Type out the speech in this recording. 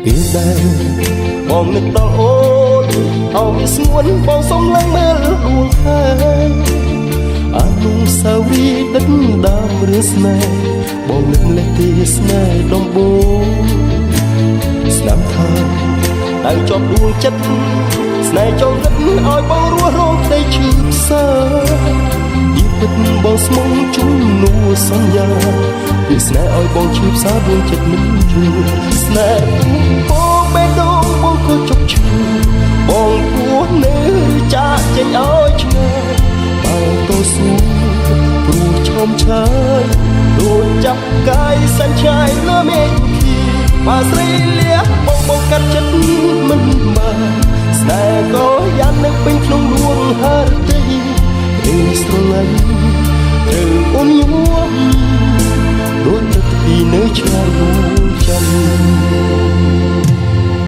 ពេលដែលបងនឹកដល់អូន ឲ្យវាស្ងួន បងសុំឡើងមើលដួងខែ អនុស្សាវរីយ៍ដិតដើមរឿងស្នេហ៍ បងនឹកលេះទេស្នេហ៍ដំបូង ស្នាមថាដៅជាប់ដួងចិត្ត ស្នេហ៍ចង់រឹតឲ្យបងរស់រងក្តីឈឺផ្សា ពីពិតបងស្មងជុំនួសន្យាពីស្នេហ៍ឲ្យបងឈឺផ្សា ដួងចិត្តមិនយូរ ស្នេហ៍បងបេះដូងបងក៏ជប់ឈឺ បងគួរនៅចាកចេញឲ្យឆ្ងាយ បើតស៊ូព្រោះឆោមឆាយដូចចាប់កាយសែនឆ្ងាយលើមេឃគី បើស្រីលះបង បងកាត់ចិត្តមិនបាន ស្នេហ៍ក៏យ៉ាងនៅពេញក្នុងដួងហឫទ័យ ពេលស្រឡាញ់ត្រូវអូនញោមដូចទឹកពីនៅឆ្ងាយដួងច័ន្ទ។